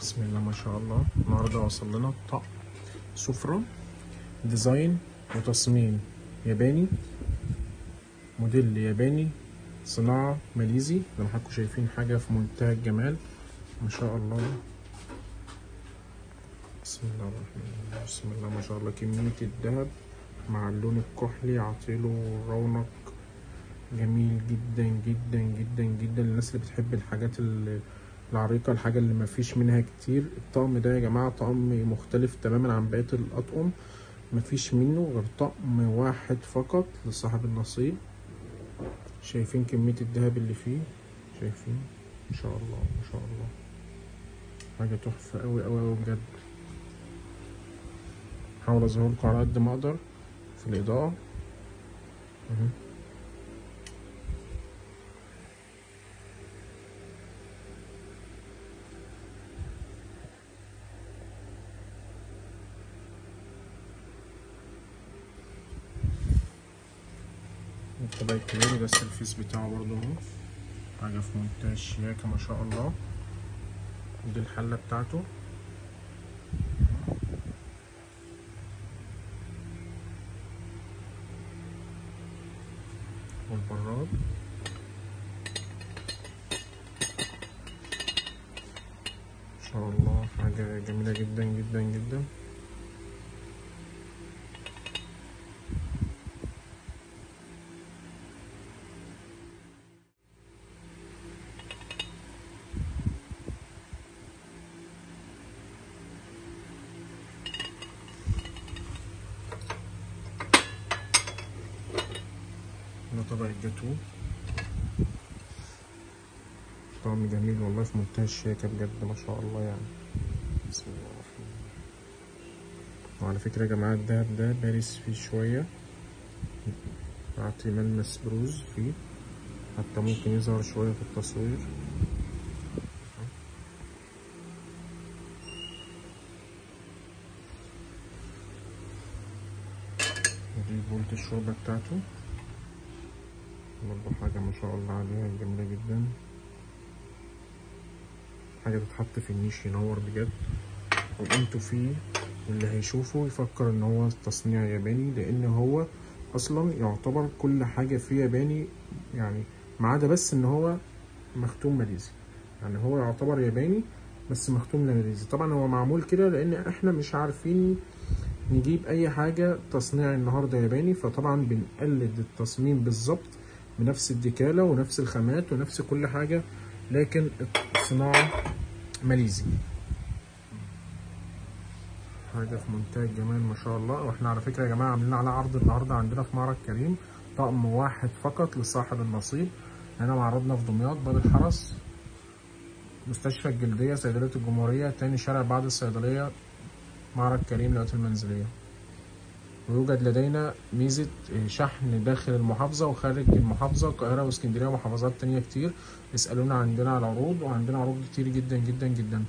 بسم الله ما شاء الله. النهارده وصل لنا طقم سفرة design وتصميم ياباني، موديل ياباني، صناعة ماليزي. زي ما حضراتكم شايفين حاجة في منتهى الجمال ما شاء الله. بسم الله الرحمن الرحيم. بسم الله ما شاء الله. كمية الذهب مع اللون الكحلي عاطيله رونق جميل جدا جدا جدا جدا. للناس اللي بتحب الحاجات العريقة، الحاجة اللي مفيش منها كتير. الطقم ده يا جماعة طقم مختلف تماما عن بقية الأطقم، مفيش منه غير طقم واحد فقط لصاحب النصيب. شايفين كمية الذهب اللي فيه؟ شايفين؟ ما شاء الله ما شاء الله، حاجة تحفة أوي أوي أوي بجد. هحاول أظهرلكوا على قد ما أقدر في الإضاءة. الطبق الكبير ده السيرفيس بتاعه برضو اهو، حاجة في منتهى الشياكة ما شاء الله. ودي الحلة بتاعته. والبراد. ما شاء الله حاجة جميلة جدا جدا جدا. ده طبق الجاتو، طعم جميل والله، في منتهى الشياكة بجد ما شاء الله يعني. بسم الله الرحمن الرحيم. وعلى فكرة يا جماعة الدهب ده بارز فيه شوية، أعطي ملمس بروز فيه، حتى ممكن يظهر شوية في التصوير. ودي بولة الشوربة بتاعته برضه، حاجة ما شاء الله عليها جميلة جدا، حاجة تتحط في النيش ينور بجد وقيمته فيه، واللي هيشوفه يفكر ان هو تصنيع ياباني، لان هو اصلا يعتبر كل حاجة فيه ياباني يعني، ما عدا بس ان هو مختوم ماليزي. يعني هو يعتبر ياباني بس مختوم ماليزي. طبعا هو معمول كده لان احنا مش عارفين نجيب اي حاجة تصنيع النهاردة ياباني، فطبعا بنقلد التصميم بالظبط بنفس الديكالة ونفس الخامات ونفس كل حاجة، لكن الصناعة ماليزي. حاجة في منتهى الجمال ما شاء الله. واحنا على فكرة يا جماعة عاملين على عرض النهاردة عندنا في معرض كريم، طقم واحد فقط لصاحب النصيب. هنا معرضنا في دمياط، باب الحرس، مستشفى الجلدية، صيدلية الجمهورية، تاني شارع بعد الصيدلية، معرض كريم للأدوات المنزلية. ويوجد لدينا ميزة شحن داخل المحافظة وخارج المحافظة، القاهرة واسكندرية ومحافظات تانية كتير. اسألونا عندنا على العروض، وعندنا عروض كتير جدا جدا جدا.